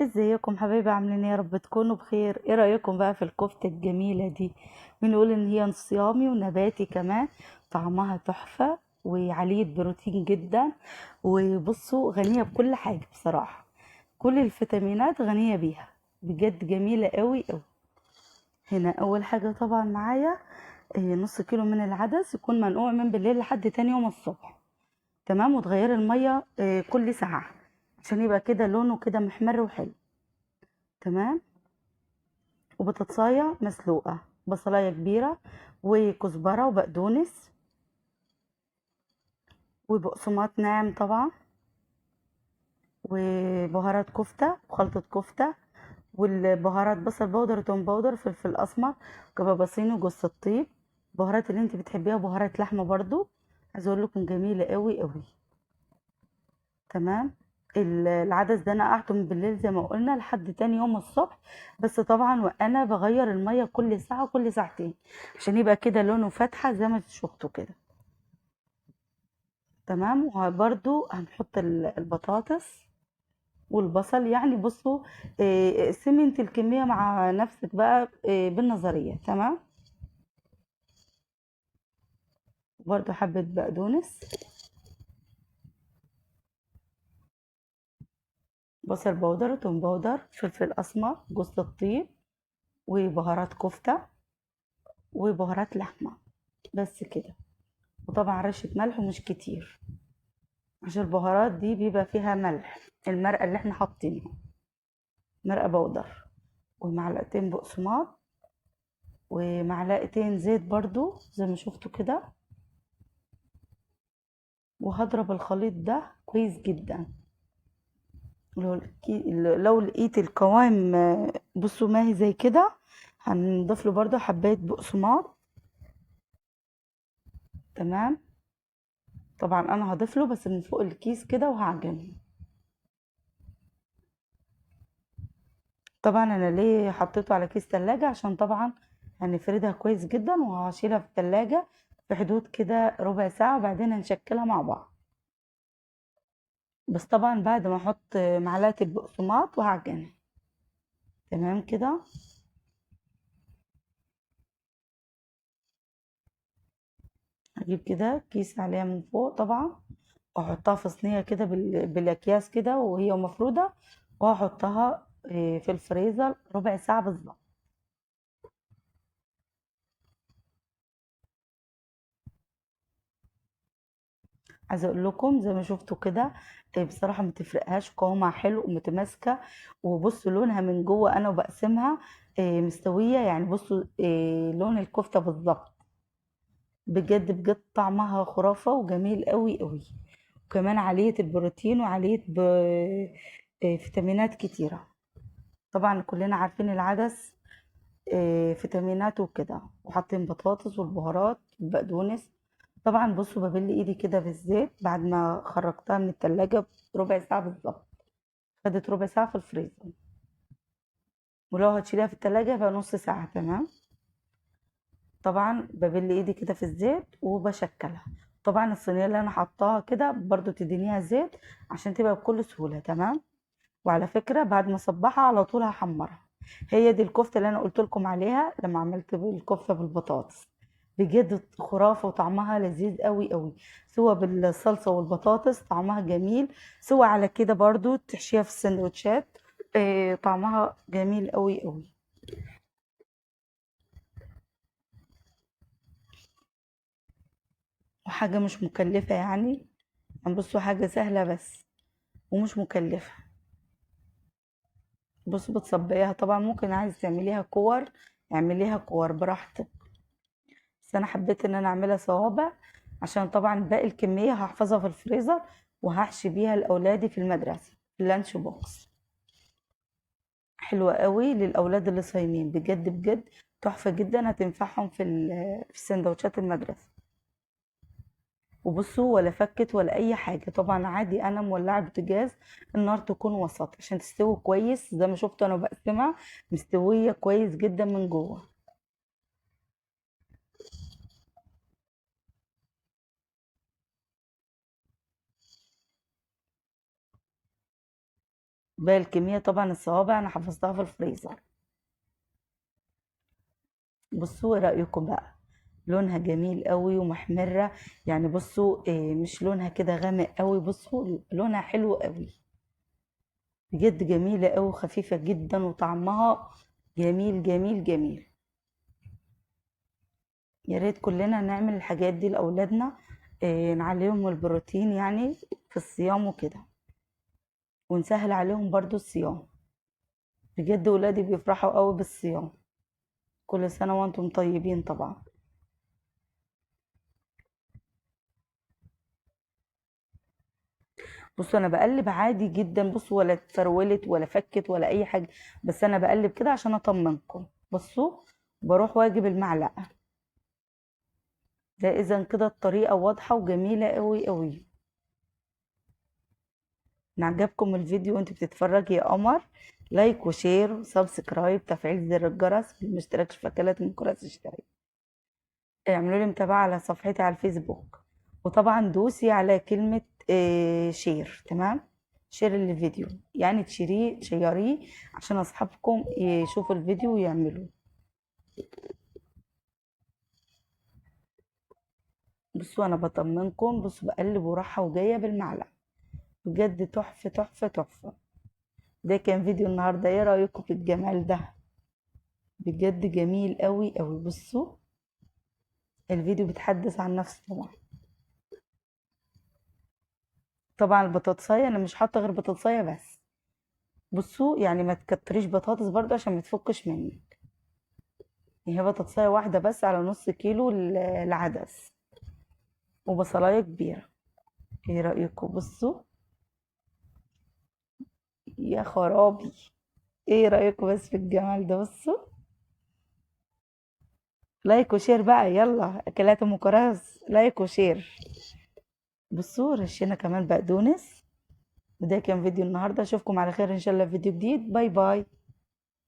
ازيكم حبايبي؟ عاملين ايه؟ يا رب تكونوا بخير. ايه رايكم بقى في الكفتة الجميلة دي؟ بنقول ان هي صيامي ونباتي كمان، طعمها تحفة وعاليه بروتين جدا، وبصوا غنية بكل حاجة بصراحة، كل الفيتامينات غنية بيها، بجد جميلة قوي قوي. هنا اول حاجة طبعا معايا نص كيلو من العدس، يكون منقوع من بالليل لحد تاني يوم الصبح، تمام؟ وتغيري المية كل ساعة عشان يبقى كده لونه كده محمر وحلو، تمام؟ وبطاطسايه مسلوقة، بصلايه كبيرة، وكزبره وبقدونس، وبقسماط ناعم طبعا، وبهارات كفته وخلطه كفته، والبهارات بصل بودر وتوم بودر، فلفل اسمر، كبابه صيني، وجوز الطيب، البهارات اللي انت بتحبيها، وبهارات لحمه برضو، عايزه اقول لكم جميلة قوي قوي، تمام؟ العدس ده انا نقعته من بالليل زي ما قلنا لحد تاني يوم الصبح، بس طبعا وانا بغير المية كل ساعة وكل ساعتين عشان يبقى كده لونه فاتحة زي ما شفتوا كده، تمام؟ وبرده هنحط البطاطس والبصل. بصوا، اقسمي انت الكمية مع نفسك بقى، بالنظريه، تمام؟ برده حبه بقدونس، بصل بودر وتوم بودر، فلفل اسمر، جوز الطيب، وبهارات كفته، وبهارات لحمه، بس كده. وطبعا رشه ملح ومش كتير عشان البهارات دي بيبقى فيها ملح، المرقه اللي احنا حاطينها مرقه بودر، ومعلقتين بقسماط، ومعلقتين زيت برضو زي ما شفتوا كده. وهضرب الخليط ده كويس جدا. لو لقيت القوام بصوا ما هي زي كده، هنضيف له برضو حبايه بقسماط، تمام؟ طبعا انا هضيف له بس من فوق الكيس كده وهعجنه. طبعا انا ليه حطيته على كيس تلاجة؟ عشان طبعا هنفردها كويس جدا، وهشيلها في التلاجة في حدود كده ربع ساعة، وبعدين هنشكلها مع بعض. بس طبعا بعد ما احط معلقة البقسماط وهعجنها، تمام كده؟ هجيب كده كيس عليها من فوق طبعا، واحطها في صينية كده بالاكياس كده وهي مفرودة، وهحطها في الفريزر ربع ساعة بالظبط. عايزه اقول لكم زي ما شفتوا كده، بصراحة ما تفرقهاش، قوامها حلو ومتماسكه، وبصوا لونها من جوه انا وبقسمها، مستوية، بصوا، لون الكفتة بالظبط، بجد بجد طعمها خرافه وجميل قوي قوي، وكمان عالية البروتين وعاليه فيتامينات كتيرة. طبعا كلنا عارفين العدس، فيتامينات وكده، وحاطين بطاطس والبهارات والبقدونس. طبعا بصوا ببل ايدي كده بالزيت بعد ما خرجتها من التلاجة بربع ساعة بالظبط، خدت ربع ساعة في الفريزر، ولو هتشيليها في التلاجة يبقى نص ساعة، تمام؟ طبعا ببل ايدي كده في الزيت وبشكلها. طبعا الصينية اللي انا حطاها كده برضو تدينيها زيت عشان تبقى بكل سهولة، تمام؟ وعلى فكرة بعد ما اصبحها على طول هحمرها. هي دي الكفتة اللي انا قلت لكم عليها لما عملت الكفتة بالبطاطس، بجد خرافة وطعمها لذيذ قوي قوي، سواء بالصلصة والبطاطس طعمها جميل، سواء على كده برضو تحشيها في السندوتشات، طعمها جميل قوي قوي. وحاجة مش مكلفة، بصوا حاجة سهلة بس ومش مكلفة. بصوا بتصبيها، طبعا ممكن عايز تعمليها كور اعمليها كور براحتك، بس انا حبيت ان انا اعملها صوابع عشان طبعا باقي الكمية هحفظها في الفريزر وهحشي بيها لاولادي في المدرسة في اللانش بوكس. حلوة قوي للاولاد اللي صايمين، بجد بجد تحفة جدا، هتنفعهم في سندوتشات المدرسة. وبصوا ولا فكت ولا اي حاجة، طبعا عادي انا مولعة بوتاجاز، النار تكون وسط عشان تستوي كويس، زي ما شفتوا انا بقسمها مستوية كويس جدا من جوه. باقي الكمية طبعا الصوابع انا حفظتها في الفريزر. بصوا ايه رأيكم بقى؟ لونها جميل قوي ومحمرة، يعني بصوا مش لونها كده غامق قوي، بصوا لونها حلو قوي بجد، جميلة قوي وخفيفة جدا وطعمها جميل جميل جميل. يا ريت كلنا نعمل الحاجات دي لأولادنا، نعليهم البروتين يعني في الصيام وكده، ونسهل عليهم برضو الصيام. بجد ولادي بيفرحوا قوي بالصيام. كل سنة وانتم طيبين. طبعا بصوا انا بقلب عادي جدا، بصوا ولا اتفرولت ولا فكت ولا اي حاجة، بس انا بقلب كده عشان اطمنكم. بصوا بروح واجيب المعلقة ده. اذا كده الطريقة واضحة وجميلة قوي قوي. ان عجبكم الفيديو وانت بتتفرجي يا قمر، like و share و subscribe، تفعيل زر الجرس، اللي مشتركش في اكلات ام كرس اشترك، اعملوا لي متابعة على صفحتي على الفيسبوك، وطبعا دوسي على كلمة، share، تمام؟ share للفيديو، يعني تشيريه عشان اصحابكم يشوفوا الفيديو ويعملوه. بصوا انا بطمنكم، بصوا بقلب وراحة وجاية بالمعلقة، بجد تحفة تحفة تحفة. ده كان فيديو النهاردة، ايه رأيكم في الجمال ده؟ بجد جميل قوي قوي. بصوا الفيديو بيتحدث عن نفسه. طبعا البطاطساية انا مش حاطة غير بطاطساية بس، بصوا يعني ما تكتريش بطاطس برضو عشان ما تفكش منك، هي بطاطساية واحدة بس على نص كيلو العدس وبصلاية كبيرة. ايه رأيكم؟ بصوا يا خرابي، ايه رأيكم بس في الجمال ده؟ بصوا like و share بقى، يلا اكلات ام كرز like و share. بصوا رشينا كمان بقدونس. وده كان فيديو النهارده، اشوفكم على خير ان شاء الله في فيديو جديد. bye bye.